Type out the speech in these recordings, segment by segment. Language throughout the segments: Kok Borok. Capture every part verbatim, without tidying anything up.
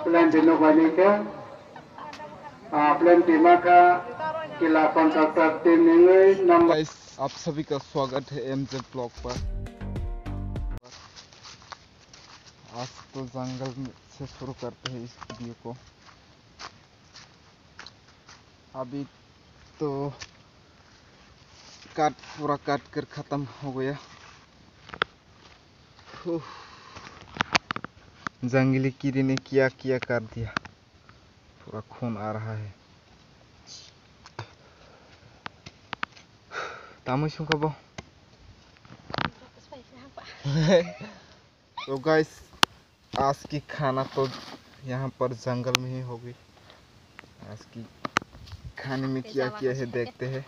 Plan tino bai ni khe, ah, plan tima kha kila contractor team ningwi number. Guys, आप सभी का स्वागत है एमजे ब्लॉग पर। आज तो जंगल में से शुरू करते हैं इस वीडियो को। अभी तो काट, पूरा काट कर खत्म हो गया। उफ, जंगली कीड़े ने क्या क्या कर दिया, पूरा खून आ रहा है। Tamui sungkha bo. तो गाइस, आज की खाना तो यहाँ पर जंगल में ही होगी। आज की खाने में क्या क्या है देखते हैं।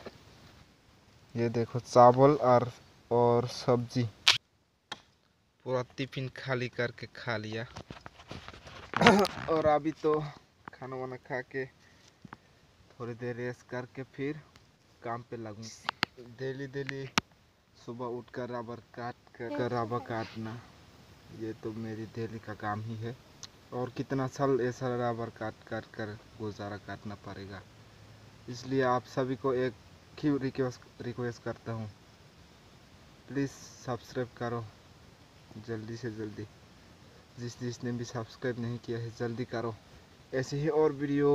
ये देखो, चावल और, और सब्जी। पूरा टिफिन खाली करके खा लिया। और अभी तो खाना वाना खा के थोड़ी देर रेस्ट करके फिर काम पे लगूँ। डेली डेली सुबह उठकर रबर काट कर, कर रबर काटना, ये तो मेरी डेली का काम ही है। और कितना साल ऐसा रबर काट काट कर गुजारा काटना पड़ेगा। इसलिए आप सभी को एक ही रिक्वेस्ट, रिक्वेस्ट करता हूँ, प्लीज़ सब्सक्राइब करो जल्दी से जल्दी। जिस, जिसने भी सब्सक्राइब नहीं किया है, जल्दी करो। ऐसे ही और वीडियो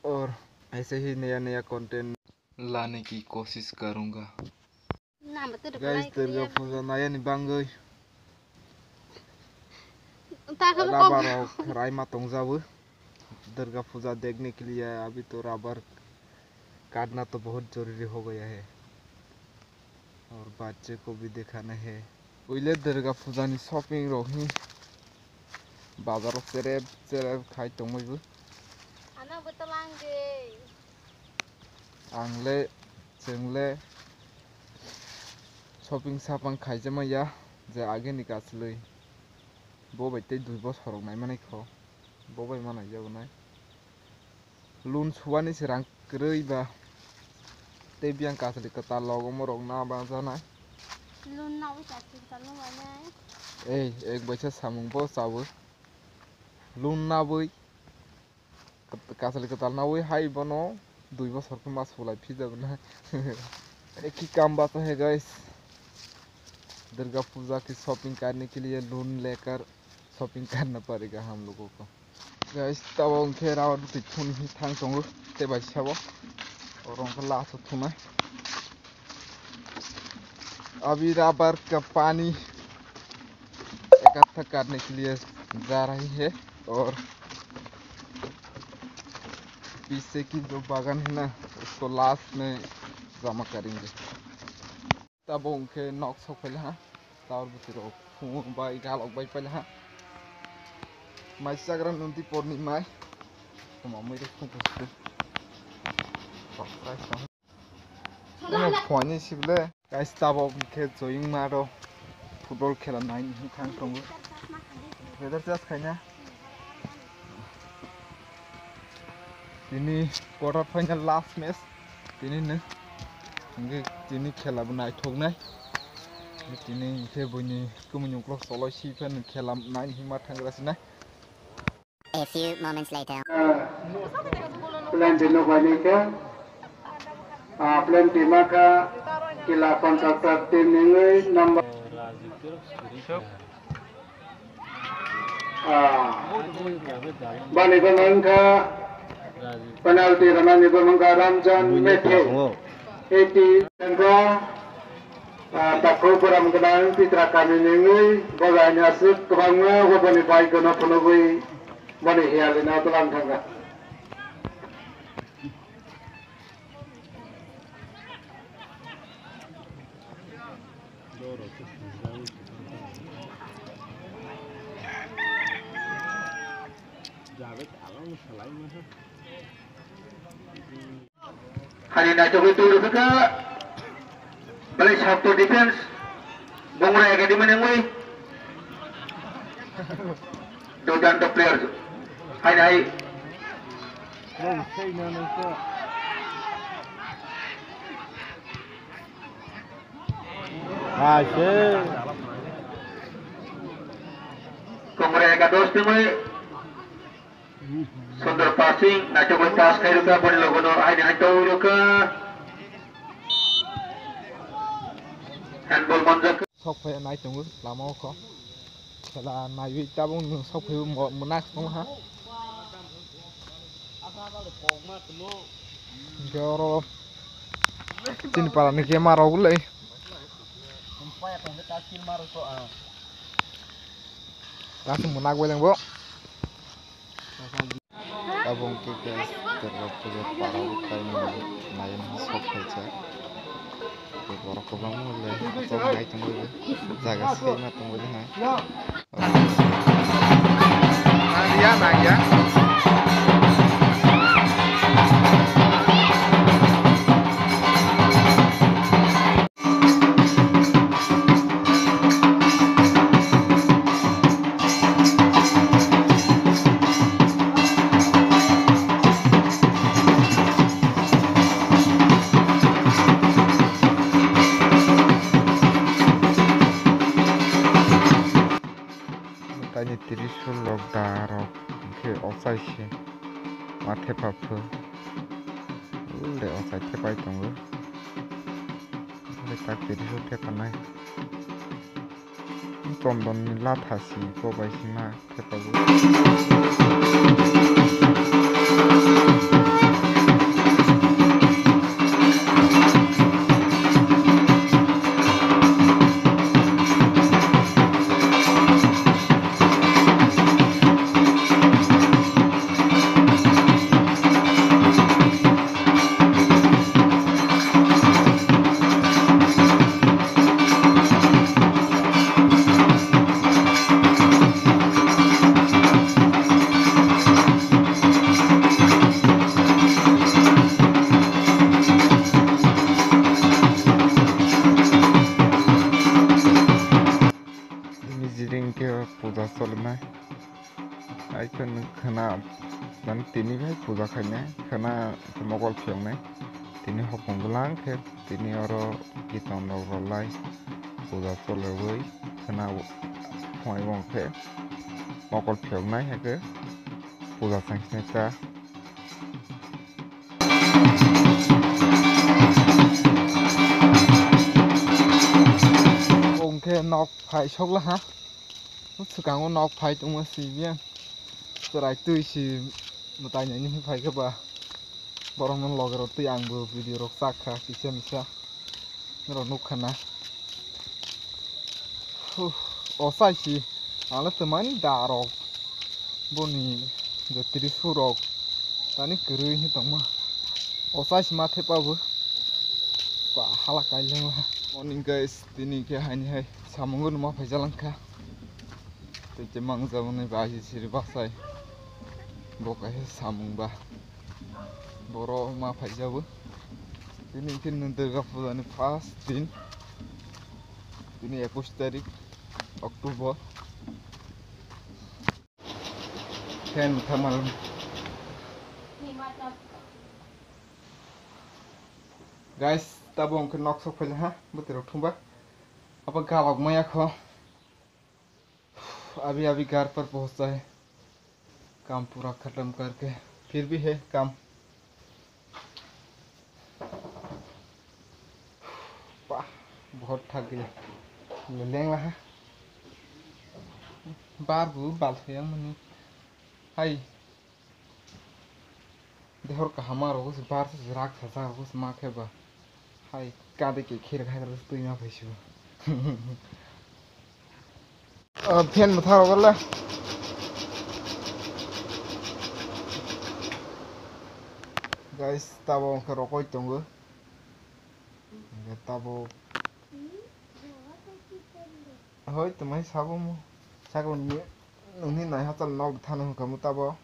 और ऐसे ही नया नया कंटेंट लाने की कोशिश करूँगा। Nama tiri Guys, belai Durga kiri ya. Puja naya ni bangwi. Ta khe bo rubber kok rok raima tongjawi. Durga पूजा देखने के लिए अभी तो रबर काटना तो बहुत जरूरी हो गया है और बच्चे को भी दिखाना है। Uile Durga Puja ni shopping rok hi bazar o cherep cherep khai tongmai bo. Ano bo talang de. Ang le, chwng le shopping sapang khaijama ya, je ageni kachlwi. Bo bai tei dui bosor rok naimanai kho. Bo bai ma naijago nai. Loan suani se rang kwrwi ba. Tei biyang kachlwi kwtal logo morok na ba janai. Loan nawi kachlwi kwtal no manai. Ei, ek baisa samung bo chawi. Loan nawi. Kachlwi kwtal nawi hai bono dui bosor khe ma sulai phijago na. एक ही काम बचा है गाइस, दुर्गा पूजा की शॉपिंग करने के लिए लोन लेकर शॉपिंग करना पड़ेगा हम लोगों को। Guys, tabo hwnkhe rubber bwtwi thun hi thang tongo tei bai sabo. Oro hwnkhe last o thunai. अभी रबर का पानी इकट्ठा करने के लिए जा रही है और पीछे की जो बागान है ना, उसको लास्ट में जमा करेंगे। Tabo hwnkhe nok sok paila ha, tabor bwtwi rok phung bai galok bai paila ha. Mai chagra nunti porni mai. Tuma mui rok phung phung. Eno phuaini sible. Guys, tabok hwnkhe joying maro football khela nai hwn thang tongo. Weather change khaina. Tini quarter final last match. Tini no. Hwnkhe tini khela bo naithoknai. Tini hwnkhe buini kumui uklok choloi si phano khela nai hwnma thangra sinai. A few moments later. Plan de no bai ni khe, ah, plan de ma kha kila contractor team ningwi number. Ah, bani bo wngkha penalty rwnani bo wngkha Ramjan Methai. Eighty wngkha. Ah, takhuk borom gwnang Pitra kami ningwi boga ni aswk kwbangma bo boni bike no phunugwi boni hiyalino twlang thangkha. Hani naitugwi twi rwkha, belai sakto defense, Bongra Academy nungwi, dojando players, hai hai. Bongra Egadosh nungwi, Sundor passing, naitugwi pass khairokha, boni logono haini hai tongwirokha. Handball manjakha. Sok phai nai tongo lama o kho. Khela naiwi tabuk nwng sok phaibo mo-, mwnak tongha. Hwnkhe oro chini para ni khe ma rogwi lai. Kaisa mwnak bai lengbo. Abo wngkha khe Durga puja para o kainwi naiwi sok phaijak. Borok kwbangma le aswk nai tongwi jaga swima tongwi ha. Nangya, nangya. Taini trisul rok da rok hwnkhe ochai se ma thepa phu. Ule ochai thepai tongo. Ule tak trisul thepanai. Chondon ni latha si kobai sima thepago. Nini jiri hwnkhe puja cholignai. Hai khe nwng khwna, mane tini hai puja khainai, khwna mokol phiyoknai. Tini hopong bwlang khe tini oro kiton rok rwlai puja choliui khwna phunai bo khe mokol phiyoknai hai khe puja chang sinai ta. Bo hwnkhe nok phai sokla ha. Swkango nok phai tongma sibiyang. Chwrai twi si mwtai naini hinwi phai khe ba. Borokno loge rw twi ang bo video rok chak kha kisa misa. Norok nuk kha na. Huh, ochai si. Ang le twmani da rok. Boni je trisul rok tani kwrwi hin tongma. Ochai si ma thepa bo. Ba hala kailengla. Morning guys, tini khe haini hai samung no ma phaijalang kha. Tei khe mangjaboni ba hi siri bachai. Bo kaisa samung ba. Boro ma phaijabo. Tini khe Durga puja ni first din. Tini ekush tarik October. Fan thamal. Guys, tabo hwnkhe nok sok phaila ha, bwtwi rok thungba. Abo gabak maya kho. अभी अभी घर पर पहुंचा है, काम पूरा खत्म करके, फिर भी है काम। वाह, बहुत थक गया। Leleng laha. Bar bu bal thayang mani. Hai. Dehor kaham rok se bar se rak sajak rok se ma khe ba. Hai kade ke khir khai rok twi ma phai su. Ah, fan bwtha rok le. Guys, tabo hwnkhe rokoi tongo. Hwnkhe tabo. Hoi, twmai sabo mo. Sabo ni, nungni nai hachal nok thano hwnkha mo tabo.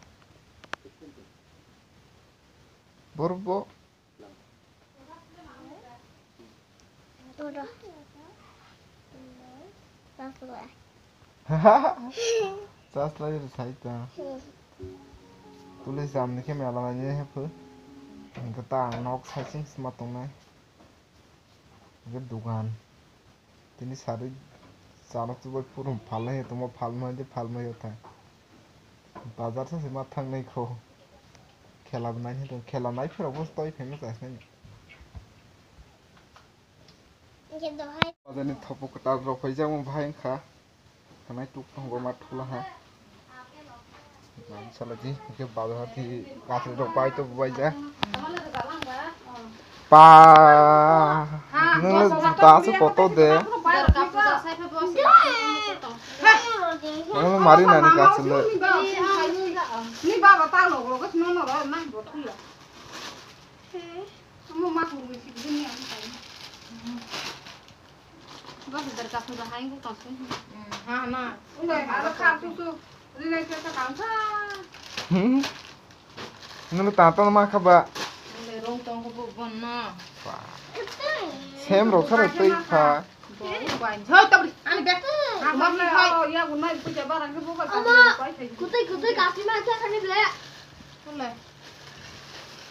Borok bo. Tura. Chas lai. Chas lai rw sai ta. Tuli jam ni khe mela nai ni hepho. Hwnkhe ta ang nok side sing sma tongnai. Hwnkhe dugan. Tini sarwi chana chubai phuru phalnai tongma phalmai de phalmai tha. Bazar sa se ma thangnai kho. Khela bo nai, khela nai phirok bo toi phai ma chasnai. Bazar ni thopo kwtal rok phai jamo bahai wngkha. Thangnai tuk tongo ma thula ha. Nang sala di, hingke bazar di kathri rok bai to bai ja. Pa, nang le juta se koto de. Nang le mari nani kathri le. Ni baba ta lo lo, no no, nang bo thula. Amo ma thung wi sik dini ang kai. Ba dar ka thung hai ko ta se. Ha na. Ule ara kha tu tu. Rile ke ta kan sa. Hmm. Nang ta ta ma kha ba. Ule rong tong ko bu bon na. Wah. Sem rok sa rok tei kha. Bo bai. Hoi ta bri. Ani be. Ha ma hai. Ya gun mai pu ja ba rang ke bu ba. Ama. Kutai kutai kasi ma kha kani ble. Ule.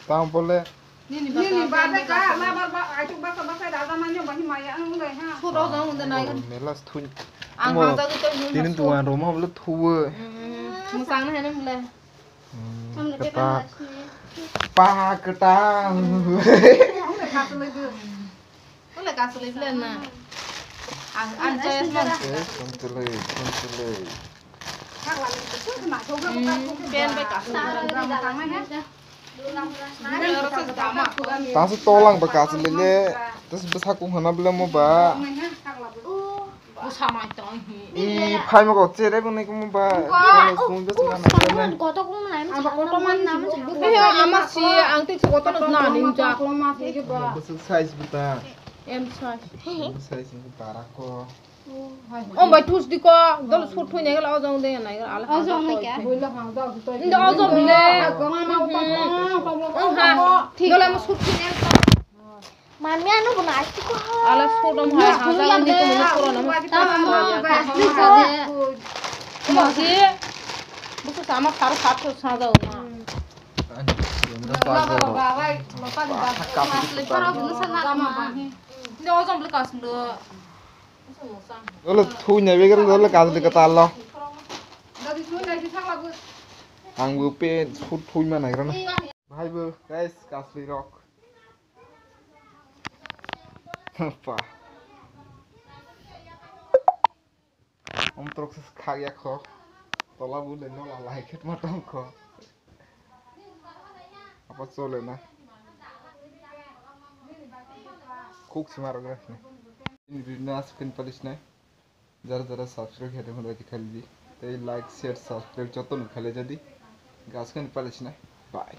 Tang bole. Nini bade ka, na bar ba, aituk basa basa dada manyo bahi maya ang ulai ha. Suro jong unde nai. Melas thuin. Ang hang jagu to yun. Tinin tuan roma bole thuwe. Musang na hene mule. Kata. Pa kata. Ule kasu lagi. Ule kasu lagi bole na. Ang an jaya man. Yes, kasu lagi, kasu lagi. Pen bai kasu. Tasa tolang ba kasu lele, tas bwsa kung hana bele mo ba. Bwsa mai tong hi. I phai mo ko chere bo nai mo ba. Kono kung das mana. Koto kung nai mo. Ama si ang tik koto na ni ja. Bwsa size bwta. M size. M size ni bara ko. O bai thus di ko, dol sut thui nai gala, o jong de nai gala, ala. O jong nai kya? Nda o jong bile. Thik. Dol ama sut thui nai. Mami anu bo nai ti ko. Ala sut dom hai, ha, ja ni ko ni ko na. Ta ma ba. Mo si. Busu sama sar sat to sa ja ma. Ani, sundra pa joro. Nda o jong bile kas ndo. Dole thui nai begel dole kajli kata lo. Ang bo pe sut thui ma nagra na. Bhai bo guys, kajli rok. Pa. Om trok se khak ya kho. Tola bu le no la lai khet ma tong kho. Apa chole na. Khuk sima rok rek ni. Ini video na asuk ni palis nai. Jara jara subscribe khe tong kho khali di. Tei like, share, subscribe joto no khali jadi. Gas khe ni palis nai. Bye.